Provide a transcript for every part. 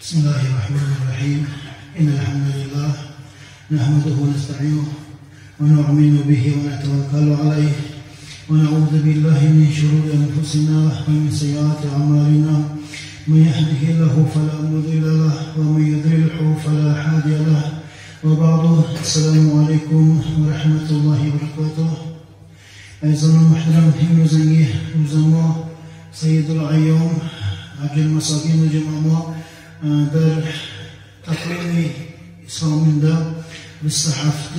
بسم الله الرحمن الرحيم. إن الحمد لله نحمده ونستعينه ونؤمن به ونتوكل عليه ونعوذ بالله من شرور أنفسنا ومن سيئات أعمالنا. من يهده الله فلا مضل له ومن يضلله فلا هادي له. وبعد، السلام عليكم ورحمة الله وبركاته. عزيزنا المحترم امروزنگی روزما سید الایام عبد المساکین جمعه در تقویم اسلامی 27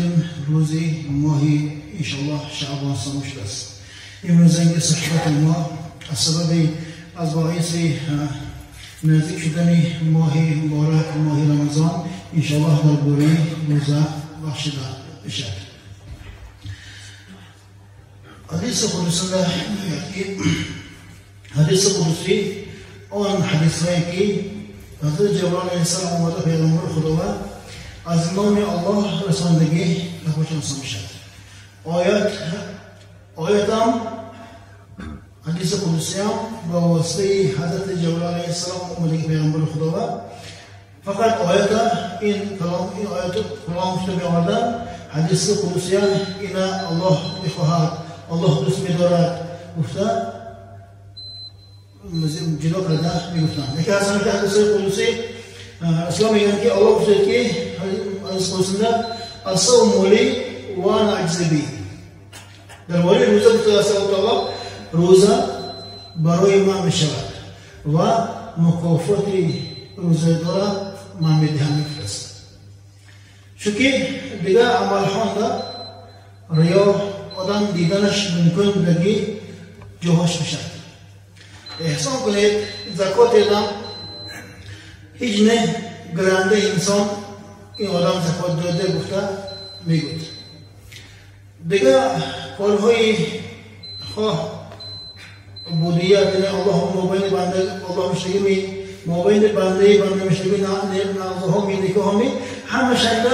روزی ماهی انشالله شعبان ساموش است. امروزنگی صحبت ما از سبب از باعث نزدیک شدن ماه مبارک ماه رمضان انشالله درباره روزه بخشیده بشد. حدیث قدسی حدیث قدسی آن حدیث هایی که حضرت جبرائیل علیه السلام آمده پیغمبر خداوند از نام الله رساندگی نخوش میشد. آیت هم حدیث قدسی هم با واسطه حضرت جبرائیل علیه السلام آمدگی پیغمبر خداوند فقط آیت این کلام این آیت قرآن گفته میآوردن. حدیث قدسی هم اینا الله میخواهد الله دوست می‌دارد گفته جدا کرده میگفتند. یکی از همین حدیث قدسی اسلام میگن که الله گفته که حدیث قدسی الصوم لی و انا اجزی به. درباره روزه گفته الله تعالی روزه برای من میشود و مکافات روزه داره من میدهم میفرست. چون دیگه عمل ها ریا آدم دیدنش ممکن بودگی جاهاش میشد. احسان کنید زکات آدم هیچ نه گرنده انسان این آدم زکات داده گفته میگوید. دیگه کارهای خواه عبودیت یعنی الله مابین بنده الله مشتگی می مابین بنده بنده مشتگی نعزها می نکاها می همشنده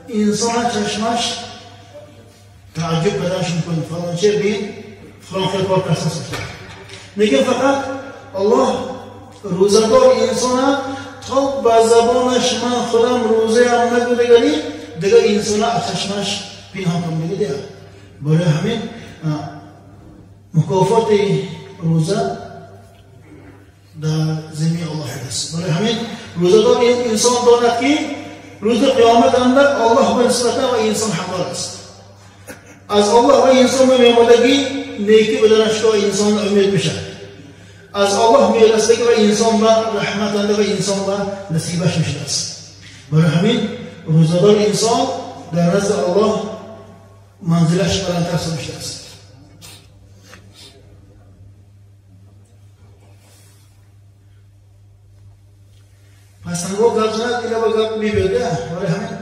انسان چشمش تعجب بدنش میکنه فلان چه بین فلان خیلی کار کسا سفته. لیکن فقط الله روزدار انسان تا به زبانش من خودم روزه هم نگوده گلی دیگه انسان از چشمش پنهان کن دیگه دیگه. برای همین مکافات روزه در ذمه الله است. برای همین روزدار انسان داند که روز قیامت اندر الله به نسبت و انسان حقدار است. از الله و انسان میامدگی نیکی بدنش تا انسان امید بشد. از الله میرسدگی و انسان و رحمت و انسان و نصیبش میشد است. برای همین روزدار انسان در نزد الله منزلش بلندتر میشد است. پس هنگاه گپ زند اینا با گپ میبرده. برای همین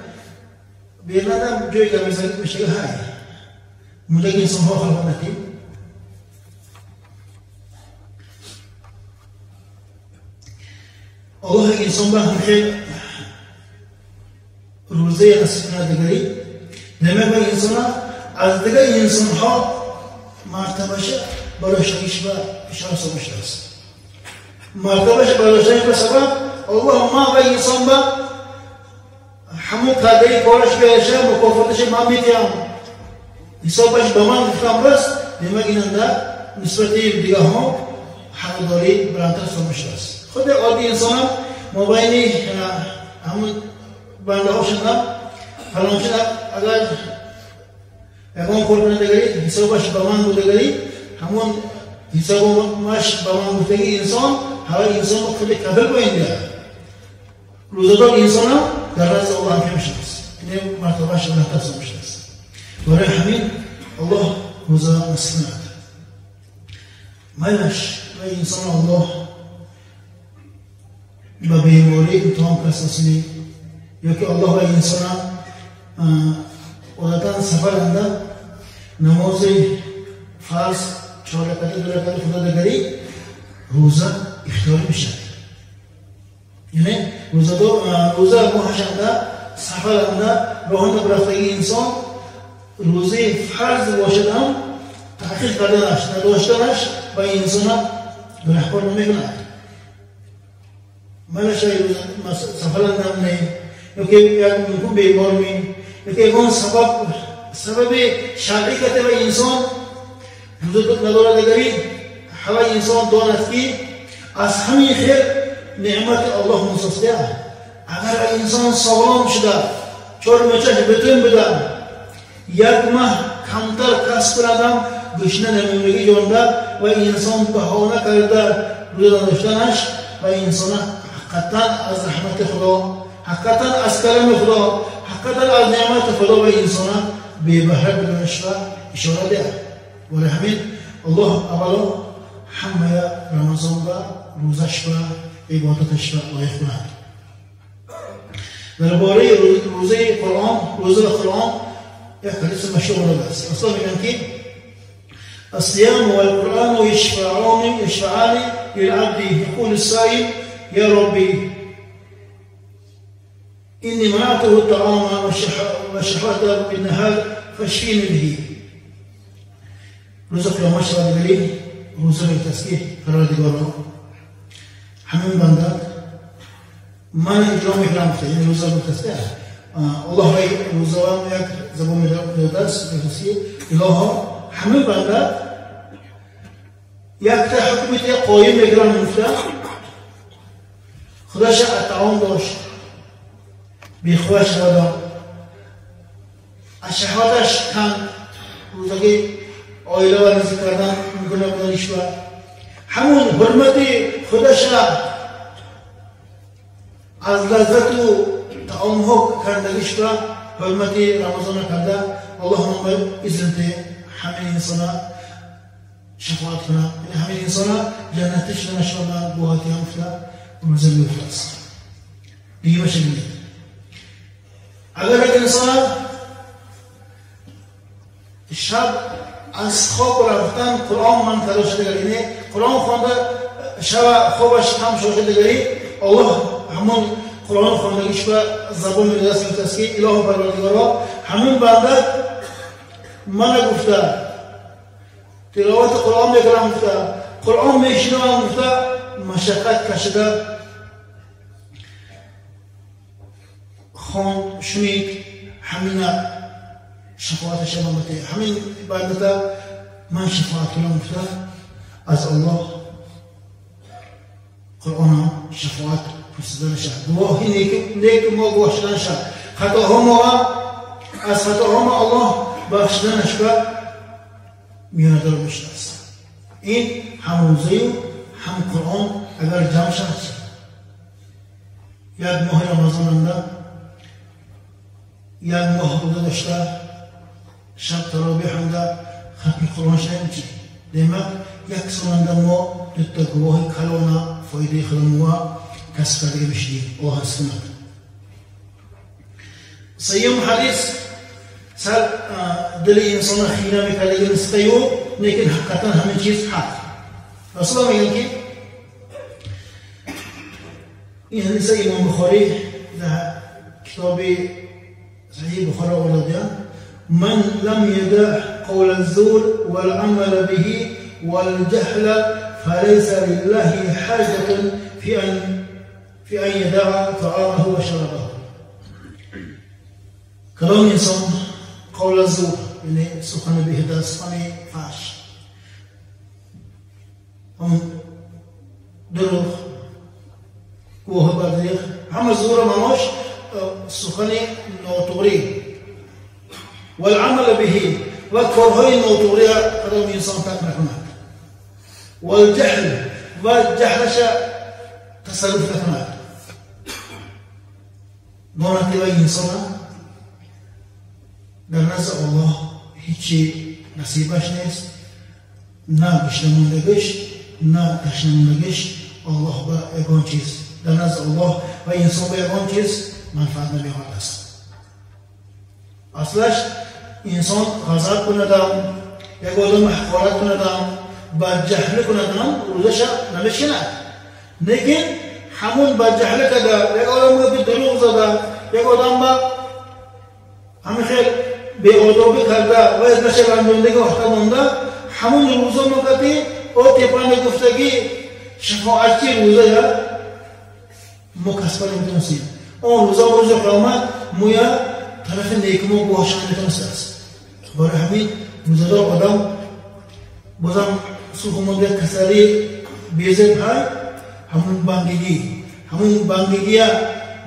بیرنادم جای گپ میزنید میشه که های مدگ انسان ها خلق نتیم. الله انسان به هم خیلی روزه نصیب ندگری demek به انسان از دیگه انسان ها مرتبهش براشتگیش و اشاره سامشته است. مرتبهش براشتگیش به سبب الله ما و انسان به همون کرده کارش بهشه مکافاتش من میدیم حسابش به من گفتم بس demek ایننده نسبت دیگه ها حقداری بلندتر سامشته است. خود عادی انسان هم مابین همون بنده ها شدن فلان شدن اگر یکان کار کنه دیگری حسابش به من بوده گری همون حسابش به من گفتگی انسان هر انسان خود کفل باید روزدار انسان هم در نزد الله هم کم شده است. یعنی مرتبهش بلندتر سامشته است. برای همین الله روزه نصیب نداد. میلش و انسان الله به بیماری امتحان کساسمی یا که الله و انسان عادتا سفر نماز فرض 4 رکعت 2 رکعت خدا دگری روزه اختیاری میشد. یعنی روزه ماهشنده سفرنده راهنده برفتگی انسان روزه فرض باشد هم تحقیق کردنش نداشتنش و انسان گناهکار نمیکند. Мана сафарандам не, ёки як мумкин беморми, ёки ягон сабаби шаръӣ кате ва инсон рӯза надорад, агари ҳава инсон донад ки аз ҳамин хел неъмати Аллоҳ мусофтия. Агар инсон соғлом шуда, чор мӯчаш бутун буда, як маҳ камтар касб кунадам, гӯшна намемондаги ҷонда ва инсон баҳона карда рӯза надоштанаш ва инсона ҳақиқатан аз раҳмати Худо, ҳақиқатан аз карами Худо, ҳақиқатан аз неъмати Худо ва инсона бебаҳра буданаш ва ишора диҳад. Барои ҳамин Аллоҳ аввало ҳамая Рамазон ва рӯзаш ва ибодаташ ва лоиқ кунад. Дар бораи рӯзаи Қуръон, рӯза ва Қуръон як ҳадиси машҳур омадааст. Расул мегӯянд ки الصيام والقرآن يشفعان للعبد. يقول الصائم يا ربي إني منعته الطعام والشهوة بالنهار فاشفيني به. روز قیامت شود دیگری روزه میتست که پروردگارا همین بنده من اجرا میکنم، یعنی روزه میتست که الله روزه یک زبان میداد است میتست که الها همین بنده یک تا حکمت قایم میگیرم میفته خودش اطعام داشت بیخوش شود از شهوتش کند روزگی оила ва ризқ кардан мумкин набуданиш ва ҳамун ҳурмати худаша аз лаззату таомҳо кардагиш ва ҳурмати Рамазона карда Аллоҳ ма изн те ҳамин инсона шафоат кунад, яъне ҳамин инсона ҷаннатӣ шуданаш ва ма гувоҳӣ гуфта рӯза гирифтааст. Дуюмаша бинед, агар як инсона шаб аз хоб рафтан Қуръон ман карда шудагари, яъне Қуръон хонда шаба хобаш кам шудагари, Аллоҳ ҳамон Қуръон хондагиш ба забон медодаст, мегуфтааст ки илоҳу парвардигоро ҳамин банда мана гуфта тиловати Қуръон мекунам гуфта, Қуръон мешунавам гуфта, машаққат кашида хонд, шунид, ҳамина шафоаташ мамате, ҳамин бандата ман шафоат кунам гуфта аз Аллоҳ Қуръонам шафоат пурсиданаша, гувоҳи неку мо гувоҳ шуданаша, хатоҳо моа аз хатоҳо мо Аллоҳ бахшиданаш ба миёнадор мешудааст. Ин ҳам рӯзаю ҳам Қуръон агар ҷамъ шавад як моҳи Рамазонанда як моҳ рӯза дошта шаб таробиҳанда хатми Қуръон шавем чи? Демак як соланда мо дута гувоҳи калона фоидаи худамова касб кардага мешудем. Аллоҳ ҳифз кунад. Сеюм ҳадис сар дили инсона хира мекардаги нисқаю, лекин ҳақиқатан ҳамин чиз ҳақ. Расулуллоҳ мегӯянд ки ин ҳадиса Имом Бухорӣ дар китоби Саҳиҳи Бухоро овардаанд: من لم يدع قول الزور والعمل به والجهل فليس لله حاجة في أن يدع طعامه وشرابه. كلام إنسان قول الزور یعنی سخن بیهوده، سخن فحش، هم دروغ، گوه بردیخ، همه زور مناش سخن ناتوری والعمل به و کارهای ناتوری کدام انسان ترک نکند، والجهل و جهلش تصرف نکند، داند که انسان در نزد الله هیچی نصیبش نیست، نه گشنه نه تشنه. الله به یگان چیز در نزد الله و انسان به یگان چیز منفعت نمی‌آورد است. اصلش انسان غضب کندم، یک آدم حقارت کندم، بدجهل کندم، روزش نمیشکند. لیکن همون بدجهل کرده، یک آدم به دروغ زده، یک آدم به همین خیلی بی‌آدابی کرده و از نشه رنجوندگی وقت مونده، همون روزا مکتی او تیپان گفتگی شفاعتچی روزه یا мо касба наметонистем. Он рӯза рӯзи қиёмат моя тарафи неки мо гувоҳ шуда наметонистааст. Барои ҳамин рӯзадор одам бозам сухумон як касалии безеб ҳай, ҳамун бангигӣ, ҳамун бангигия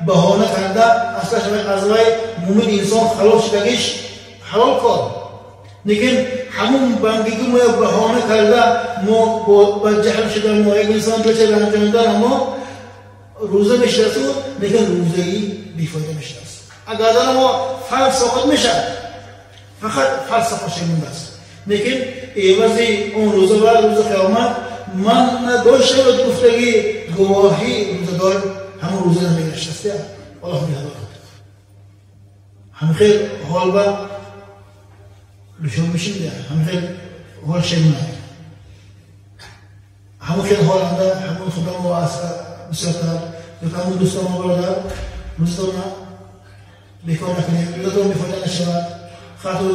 баҳона карда аслаш аз вай мӯмин инсон халос шудагиш ҳалол кор. Лекин ҳамун бангигӣ моя баҳона карда мо ба ҷаҳл шуда мо як инсон дилча ранҷонда мо рӯза мешудасту, лекин рӯзаи бефоида мешудааст. Агар мо фарз соқит мешавад, фақат фарз соқит шуда мондааст. Лекин эвази он рӯза ва рӯзи қиёмат ман надоштавад гуфтагӣ гувоҳӣ рӯзадор ҳамон рӯза намегаштаст. Аллоҳ нигаҳдорад. Ҳамин хел ҳол ба дучор мешим, ҳамин хел ҳол шемонад. Ҳамон хел ҳол анда ҳамон худомо бисёртар ҳамон дӯстомо бародар рӯзадорна бекор накунед, рӯзадор бефоида нашавад, хату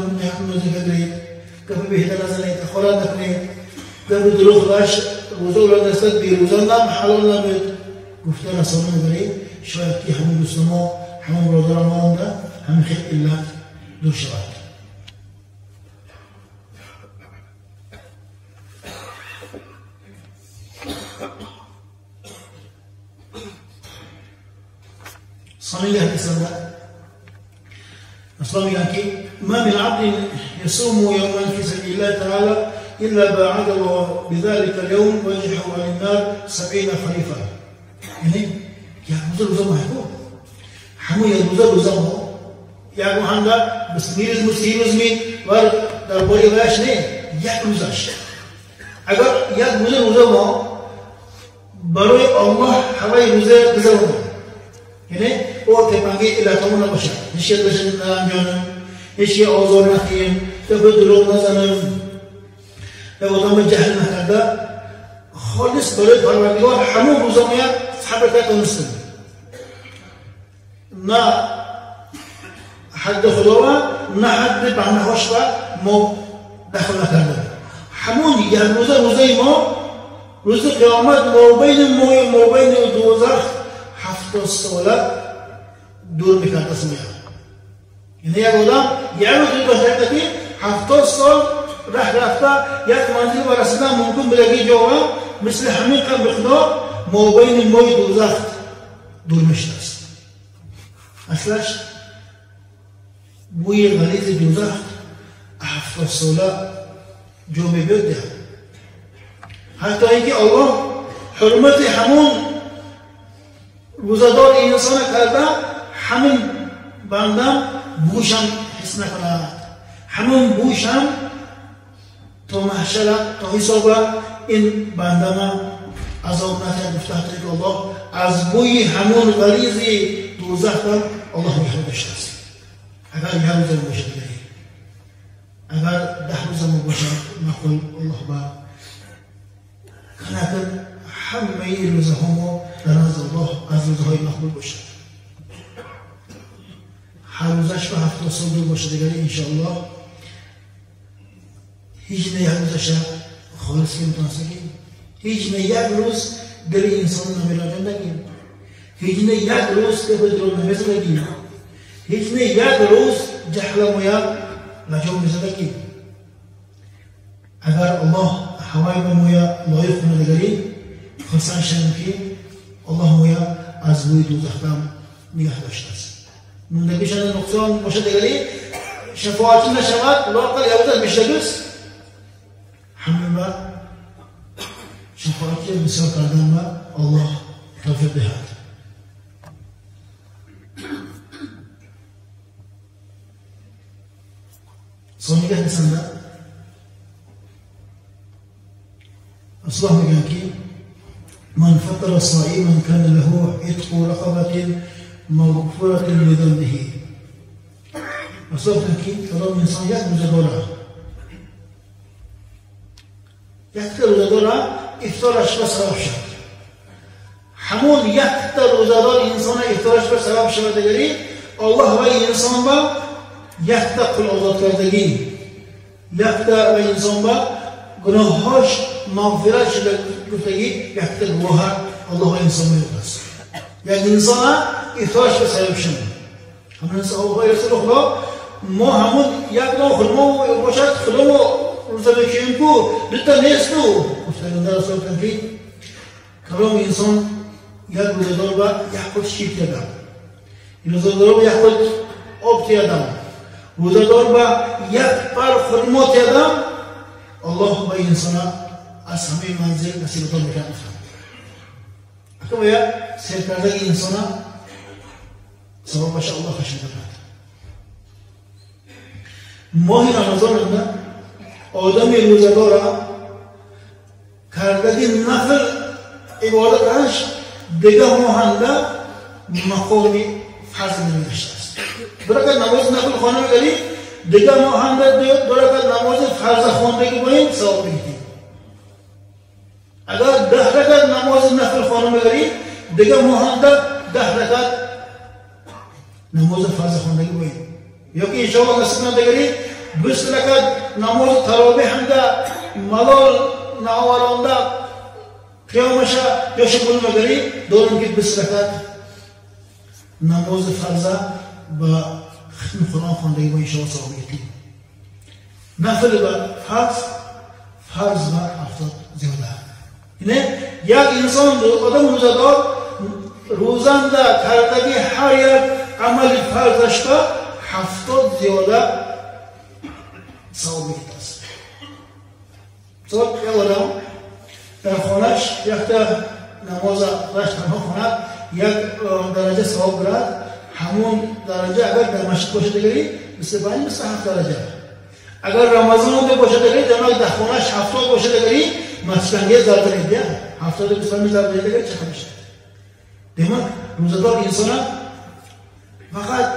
рӯза гиред, гапи беҳида назанед, дахолат накунед, гапи дурӯғ ваш рӯза уладастад берӯза нам ҳалол намуд гуфта расона мебаред. Шояд ки ҳамон дӯстомо ҳамон бародаромо онда ҳамин хел иллат дур шавад. صحيح الحديث أصلا يعني ما من عبد يصوم يوما في سبيل الله تعالى إلا باعد الله بذلك اليوم وجهه عن النار 70 خريفا. يعني يا روزا روزا ما هو همو يا روزا روزا ما يا هندا بس میروز مسیروز می ور در باری وش نه یک روزش اگر یک روزا روزا ما برای الله هوای روزه گذرونه، یعنی او تپنگی علتمون نباشه، هیچ یک بشه نرنجانم، هیچ یک آزار نخیم، به دروغ نزنم، به آدم جهل نکرده، خالص برای پروردگار همون روزا میاد صبر کرد. نه حد خدا و نه حد بنده هاش و ما دخل نکرده. همون یک روزه روزه ما روز قیامت مابین ما مابین دوزخ 70 ساله دور میکرد از میاد. یعنی یک آدم یک روز داشته که 70 سال ره رفته یک منزل و رسیدن ممکن بودگی جا مثل همین قم به خدا مابین مای دوزخ دور میشده است. اصلش بوی غلیظ دوزخ 70 ساله جا میبیاد. حتی اینکه الله حرمت همون روزدار انسان کرده همین بندم بوشم حس نکند، همون بوشم تا محشر تا حساب این بندم عذاب نکرد. گفته حتی که الله از بوی همون غلیظ دوزخ هم الله نگه داشته است. اگر یک روزم باشه دیگه، اگر 10 روزم باشه مقبول الله با کنکن همه روزه ها در نزد الله از روزه های مقبول باشد. هر روزش به 70 سال دور باشه دیگر انشاءالله هیچ نه یک روزش خالص که میتونستگیم، هیچ نه یک روز دل انسان نمیرانندگیم، هیچ نه یک روز که به درون نمیزدگیم، هیچ نه یک روز جهل مویا لجوم میزدگیم. اگر الله هوای به مویا لایق کنه دیگری خرسند شدیم که الله مویا از بوی دوزخ نگه داشته است. موندگیشان نقصان باشه دیگری شفاعت نشود لااقل یه میشدگیست همه ما شفاعت بسیار کردن ما الله توفیق دهد. Sonraki hadisinde Resulullah میگن که من فطر صائما كان له عتق رقبة مغفرة لذنبه. رسول که کدام انسان یک روزه داره، یک تا روزه داره افطارش به ثواب شد. همون یک تا روزه دار انسان افطارش به ثواب شد دیگری الله و انسان با یک تا قل آزاد کردگی، یک تا و انسان با گناهاش مغفرت شده گفتگی، یک تا گواه الله و انسان می‌داد است. Як инсона ифтораш ба сабаб шуд. Ҳамин саҳобаҳои Расули Худо мо ҳамун як нон хурмо бошад, Худо мо рӯза мекушем ку, дута нест ку. Пайғамбар Расул гуфтанд ки калом инсон як рӯзадор ба як қут шир тиядам, рӯзадор ба як қут об тиядам, рӯзадор ба як пар хурмо тиядам, Аллоҳ ба инсона аз ҳамаи манзил насибатон мекунад гуфтанд. Ака бояд сер кардаги инсона савобаша Аллоҳ хашм мекунад. Моҳи Рамазон одами рӯзадора кардаги нафл ибодаташ дига моҳанда мақоми фарз намегаштааст. Ду ракат намози нафл хона мегарӣ, дига моҳанда ду ракат намози фарза хондагӣ бо ин савоб мегирӣ. Агар 10 ракат намози нафл хона мегарӣ, дига моҳанда 10 ракат намози фарза хондагӣ бо ин. Ёки иншоаллоҳ насиб кунандагарӣ 20 ракат намози таровеҳ ҳамда малол наоваронда қиёмаша ёша булмагарӣ, дорем ки 20 ракат намози фарза ба хитми Қуръон хондагӣ бо иншоаллоҳ савоб мегирӣ. Нафл ба фарз, фарз ба 70 зиёда. Яъне як инсон одам рӯзадор рӯзанда кардаги ҳар як амали фарзашба 70 зиёда савоб мегирад. Мисол як одам дар хонаш якта намоза худаш танҳо хонад, як дараҷа савоб гирад, ҳамон дараҷа агар дар масҷид бошад дигари 25 27 дараҷа. Агар Рамазон бошад дигари дар хонаш 70 бошад дигари масҷидангез зарб медиҳад, 70 25 зарб медиҳад, дигари чӣ мешавад? Демак рӯзадор инсона фақат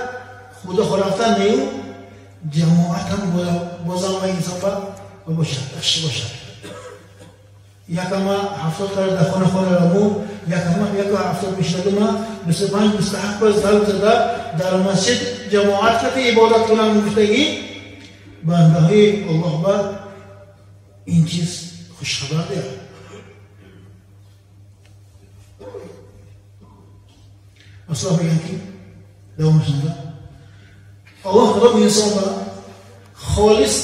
худо хорафтан нею ҷамоат ҳам бозам ва инсон ба бошад, yaxshi бошад. Якама 70 карда дар хона хонараму, якама 70 мешадума, 25 27 ба зарб зада дар масҷид ҷамоат кати ибодат кунам гуфтагӣ бандаҳои Аллоҳ ба ин чиз хушхабар диҳад. Расулуллоҳ мегӯянд ки давомашонда Аллоҳ Худо инсонро холис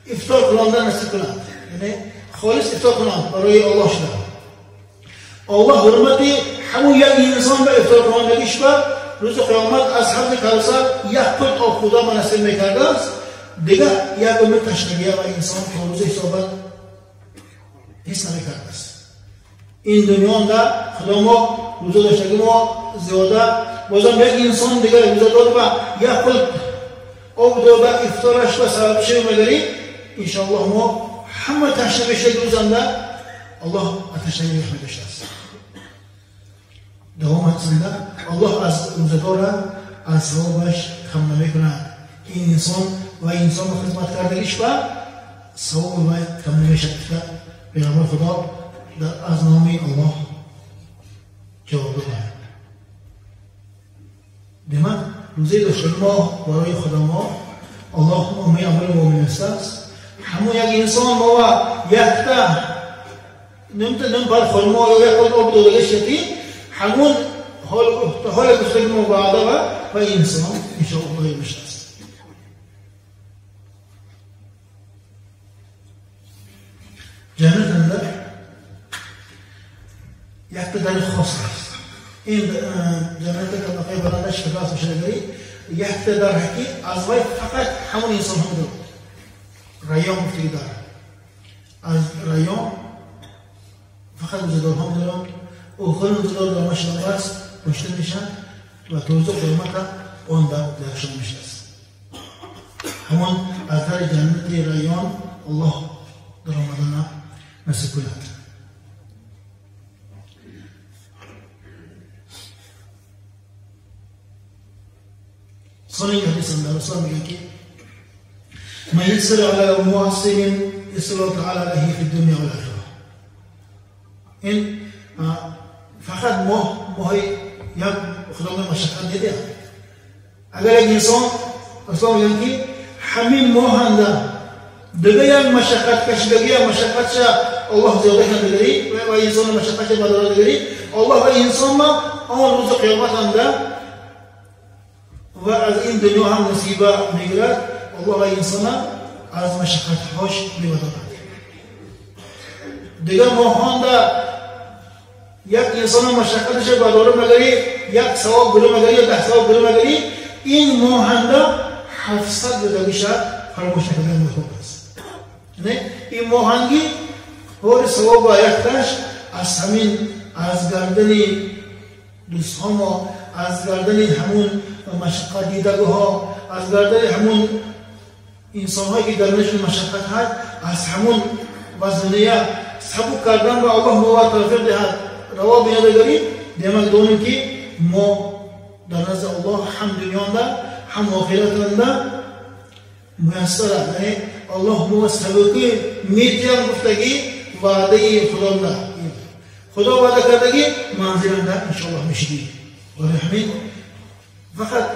ифтор кунонда насиб кунад, яъне холис ифтор кунад барои Аллоҳ шуда. Аллоҳ ҳурмати ҳамун як инсон ба ифтор кунондагиш ба рӯзи қиёмат аз ҳавзи Кавсар як пут об Худо ба насиб мекардааст, дига як умр ташнагия ва инсон то рӯзи ҳисобат ҳис намекардааст. Ин дунёнда Худо мо рӯза доштаги мо зиёда, бозам як инсон дигар рӯза дод ва як пут об дода ифтораш ба сабаб шавмагарӣ, иншоаллоҳ мо ҳама ташна мешавад рӯзанда Аллоҳ ташнагӣ мехдоштааст. Давом ҳадисанда Аллоҳ аз рӯзадора аз савобаш кам намекунад. Ин инсон ва инсонро хизмат кардагиш ба савоби вай кам намешавад. Пайғамбари Худо аз номи Аллоҳ ҷавоб доданд. Демак рӯзаи доштани мо барои Худо мо Аллоҳ номаи амали муъмин аст. Ҳамон як инсон мо якта нимта ним пар хурмо ё як қут об додагиш ки ҳамон ҳоли гуфтаги мо ваъда ва инсон иншоаллоҳ мешавад. Ҷаннатанда якта дари хос аст. Ин ҷаннатда табақаи баландаш фирдавс мешавад, якта дар ки аз вай фақат ҳамон инсонҳо медорад. Райён гуфтаги дар аз райён фақат рӯзадорҳо медоранд. Охирин рӯзадор дар машинава аст, кушта мешавад ва то рӯзи қиёмата он дар даршон мешавад. Ҳамон аз дари ҷаннати райён Аллоҳ даромадана насиб кунад. Сонинgi hadisында Rasululloh мегӯяд ки من يسر على معسر يسر الله تعالى عليه في الدنيا والآخرة. این فقط ماه як Худо машаққат медиҳад. Агар як инсон Расулуллоҳ мегӯянд ки ҳамин моҳанда дига як машаққат кашидагия машаққатша Аллоҳ зиёда кардигари ва инсонро машаққатша бардорадигари Аллоҳ ва инсонро он рӯзи қиёмат ҳамда ва аз ин дунё ҳам насиба мегирад. Аллоҳ ва инсонро аз машаққатҳош мебардорад. Дигар моҳонда як инсонро машаққаташа бардора магари, як савоб гиру магари ё 10 савоб гиру магари, ин моҳанда 700 додагиша фаромӯш накардан мехоҳад аст. Ин моҳангӣ ҳори савоба якташ аз ҳамин аз гардани дӯстҳомо, аз гардани ҳамун машаққатдидагиҳо, аз гардани ҳамун инсонҳое ки дарунашон машаққат ҳаст, аз ҳамун вазния сабук кардан ва Аллоҳ моро тавфиқ диҳад раво бинадагарӣ. Демак донем ки мо дар назди Аллоҳ ҳам дунёнда ҳам охиратанда муяссара, яъне Аллоҳ мо сабукӣ метиҳам гуфтагӣ ваъдаи Худонда, Худо ваъда кардагӣ манзиланда иншоаллоҳ мешидӣ. Барои ҳамин фақат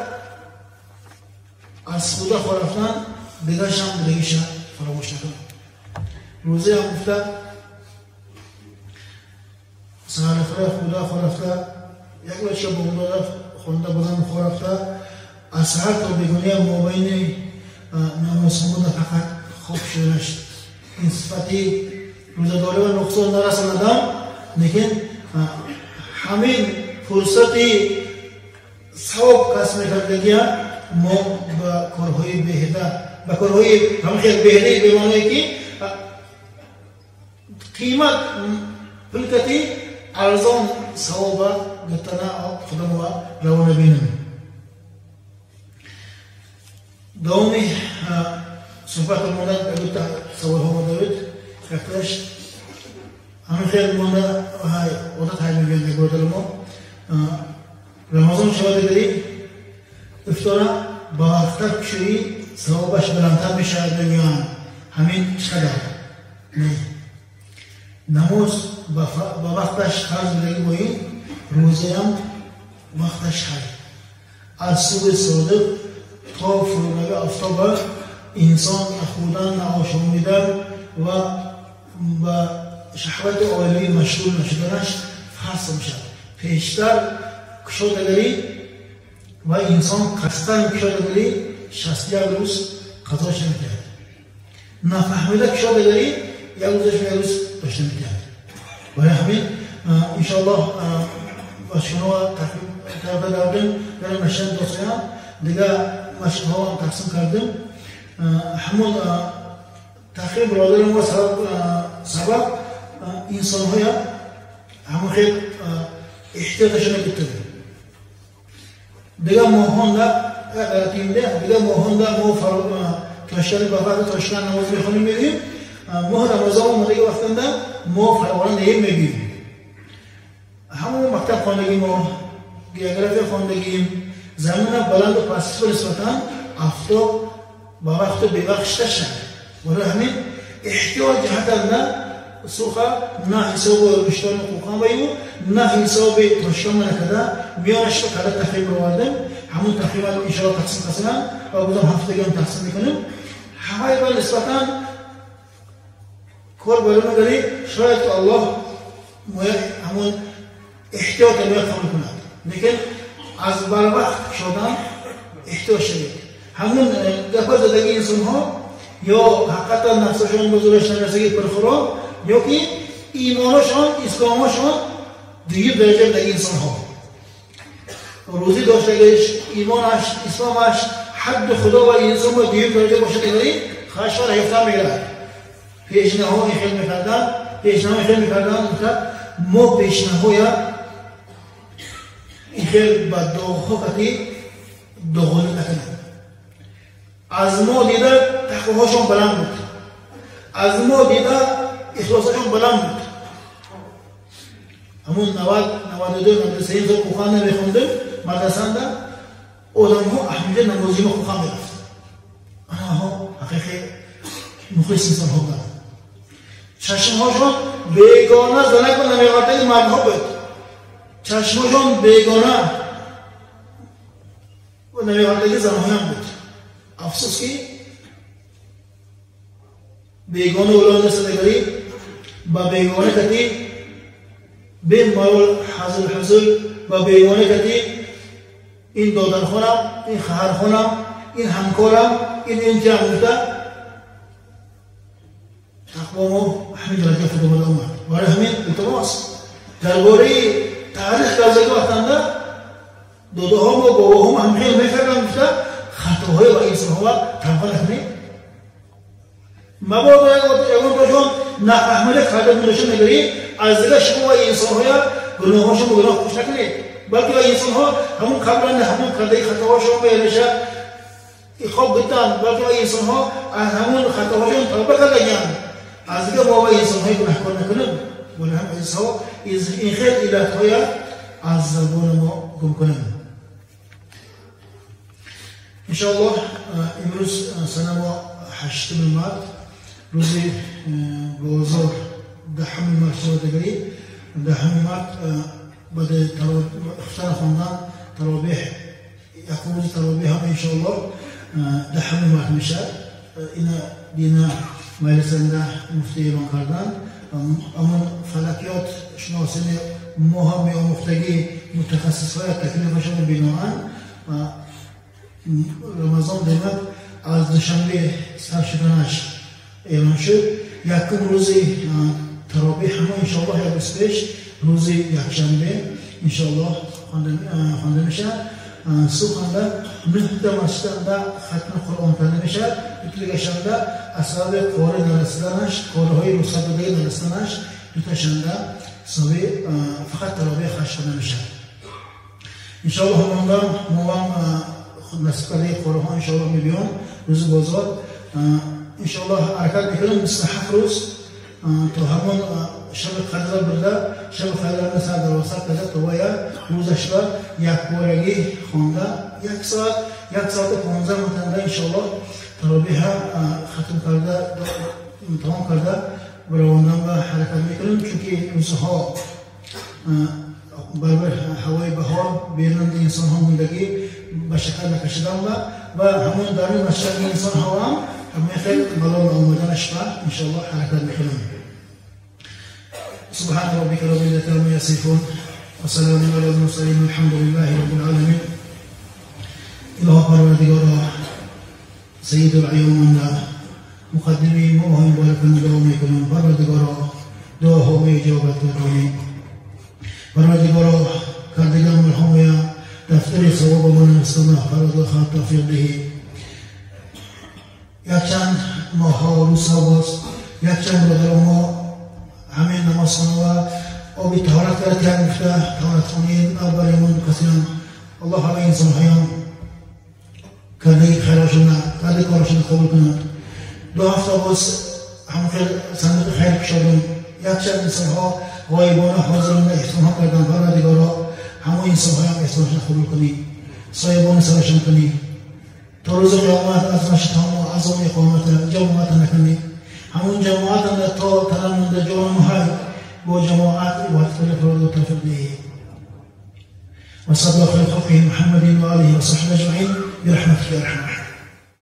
аз Худо хорафтан дигаршам будагиша фаромӯш накунам. Рӯзаам гуфта саҳархӯра Худо хорафта, як бача бомдода хонда бозам хорафта, аз саҳар то бегония мобайни намозхонда фақат хоб шуданаш ин сифати рӯзадорӣ ва нуқсон нарасонадам, лекин ҳамин фурсати савоб касб мекардагия мо ба корҳои беҳида, ба корҳои ҳамин беҳидаи бемаъное ки қимат пулкати арзон савоба гирифтана худамова равона бинем. Давоми суҳбат монда ягута саволҳо монда буд. Якташ ҳамин хел монда одат ҳай мегӯянд як бародари мо, Рамазон шавадагари ифтора ба вақттар кушоӣ савобаш баландтар мешавад мегӯянд. Ҳамин чӣ қадар? Не, намоз ба вақташ фарз будагӣ бо ин рӯзаям вақташ ҳай. Аз субҳи содиқ то фурудаги офтоба инсон нахӯрдан, наошомидан ва ба шаҳвати оилавӣ машғул нашуданаш фарз мешавад. Пештар кушодагарӣ ва инсон қасдан кушодагарӣ 61 рӯз қазош намекунад. Нафаҳмида кушодагарӣ як рӯзаш як рӯз дошта мекунад. Барои ҳамин иншоаллоҳ ба шумо тақриб карда дардем, дар машҳад досаям дигар машҳадҳоам тақсим кардем. Ҳамон таъхири бародари мо сабаб инсонҳоя ҳамон хел эҳтиёташона гирифтем. Дигар моҳонда як ғалатиимде, дигар моҳонда мо тошкани ба вақти тошкан намоз мехонем мегӯем, моҳи Рамазон омадаги вақтанда мо фаровона неем мегӯем. Ҳамон мактаб хондагӣ мо, география хондагием, замина баланду пастиро нисбатан афтоб ба вақту бевақт шиташад. Барои ҳамин эҳтиёт ҷиҳатанда суха на ҳисоби рӯштони ҳуқуқан ваю, на ҳисоби тошкан накарда миёнашро карда тахриб ровардем. Ҳамон тахриба иншоаллоҳ тақсим қасинам ва бозам ҳафтагиам тақсим мекунем. Ҳамаи ба нисбатан кор баромагарӣ шояд ки Аллоҳ ҳамон эҳтиёта бояд қабул кунад, лекин аз барвақт кушодан эҳтиёт шавед. Ҳамун гапа задаги инсонҳо ё ҳақиқатан нафсашон бозораш нарасаги пурхӯрок, ё ки имонашон исломашон дуюм дараҷа будаги инсонҳо. Рӯзӣ доштагиш, имонаш, исломаш ҳадди Худо ва инсон ба дуюм дараҷа бошад, хашвар ҳифта мегирад. Пешнаҳо хел мекардан, пешнаҳо хел мекардан, мо пешнаҳоя хел ба доғҳо кати доғолӣ накунем. Аз мо дида тақвоҳошон баланд буд, аз мо дида ихлосашон баланд буд. Ҳамун 90, 92, 93 сол қуръон намехондем мадрасанда, одамҳо аҳмида намози мо қуръон мерафт. Анаҳо ҳақиқи мухлис инсонҳо буданд. Чашмҳошон бегона занак ба намеғалтаги мардҳо буд. Чашмҳошон бегона ва намеғалтаги занҳоям буд. Афсӯс ки бегона улон нестадагари ба бегона кати бемалол ҳазил ҳузул, ба бегона кати ин додархонам, ин хоҳархонам, ин ҳамкорам, ин интиам гуфта тақво мо ҳамин дараҷа фудомада омад. Барои ҳамин илтимос дар бораи таърих кардаги вақтанда додаҳо мо бобоҳо ҳам хел мекарданд гуфта хатоҳое ба инсонҳо танқо накунед. Мабодо ягон тошон нафаҳмида карда гуноҳшо мегирӣ, аз дигар шумо ва инсонҳоя гуноҳҳошо гуноҳ пӯш накунед, балки ва инсонҳо ҳамун қаблан ҳамун кардаи хатоҳошон меяша иқоб гуфтанд, балки ва инсонҳо аз ҳамун хатоҳошон тавба кардагианд. Аз дигар мо ва инсонҳои гунаҳкор накунем. Вале ҳам азизҳо ин хел иллатҳоя аз забони мо гум кунем. Иншоаллоҳ имрӯз сана мо 8 март, рӯзи бозор 10 март шудагӣ. 10 март баъди хуфтан хондан таровеҳ, якум рӯзи таровеҳ ҳам иншоаллоҳ 10 март мешавад. Ина дина маҷлисанда муфти эълон карданд. Амон фалакиёт шиносини мо ҳам меомӯхтагӣ мутахассисҳоя таклифашон биноан Рамазон демак аз душанбе сар шуданаш эълон шуд. Якум рӯзи таровеҳ ҳама иншоаллоҳ як рӯз пеш рӯзи якшанбе иншоаллоҳ хонда мешавад. Субҳанда 9 масҷиданда хатми Қуръон карда мешавад. Дутагашанда аз сабаби кори нарасиданаш, корҳои рухсатдодагӣ нарасиданаш дуташанда саби фақат таровеҳ хашт карда мешавад. Иншоаллоҳ ҳамонда моам насиб кардаи корҳо иншоаллоҳ мебиём рӯзи бозор. Иншоаллоҳ ҳаракат мекунем 27 рӯз то ҳамон шаби қадра бурда, шаби қадра сар дарвоза карда то вая рӯзашро якборагӣ хонда 1 соат, 1 соату 15 минутанда иншоаллоҳ таровеҳа хатм карда тамом карда баровондан ба ҳаракат мекунем. Чунки рӯзҳо баробар ҳавои баҳор берунда инсонҳо мондагӣ ба шакар накашидан ва ҳамон даруни масҷиди инсонҳо ҳам ҳамин хел малол омаданашба иншоаллоҳ ҳаракат мекунем. سبحان ربك رب العزة عما يصفون وسلام على المرسلين والحمد لله رب العالمين. إله پروردگارا سید العیون مقدمی ما مبارک دعا میکنم. پروردگارا دعاها اجابت کنی. پروردگارا کردگان مرحوم دفتر ثواب من استنا پروردگار توفیق دهی. якчанд моҳҳо рӯзҳо боз якчанд бародаро мо ҳамин намозхона ва оби таҳорат карда тиям гуфта таҳоратхонаи барои касиам аллоҳ ҳамаи инсонҳоям кардаи хайрошона кардаи корашона қабул кунад. 2 ҳафта боз ҳамон хел сандуқи хайр кушодем. Якчанд инсонҳо ғоибона ҳозирона эҳсонҳо карданд. Парвардигоро ҳамон инсонҳоям эҳсонашона қабул кунӣ, соҳибони сарашон кунӣ. То рӯзи қиёмат аз нашитомо азоми иқомата ҷамоата накунӣ. Ҳамон ҷамоатанда то таламонда ҷону ҳай бо ҷамоат ибодат кунӣ парвардигор тавфиқ диҳӣ. وصلى الله على خلقه محمد وآله وصحبه أجمعين برحمتك يا أرحم الراحمين.